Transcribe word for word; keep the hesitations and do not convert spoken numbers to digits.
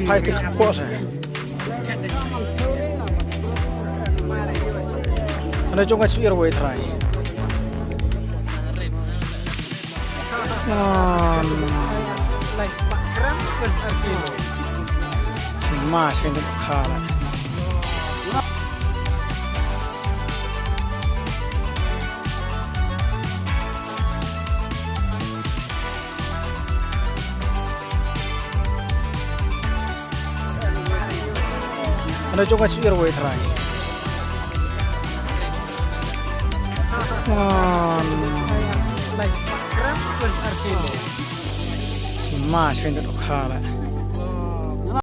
Phai stik ko sa. Ano jong ka suir wei trai. Sima shin khala. Ano jong ka suir wei trai. Sima shin khala.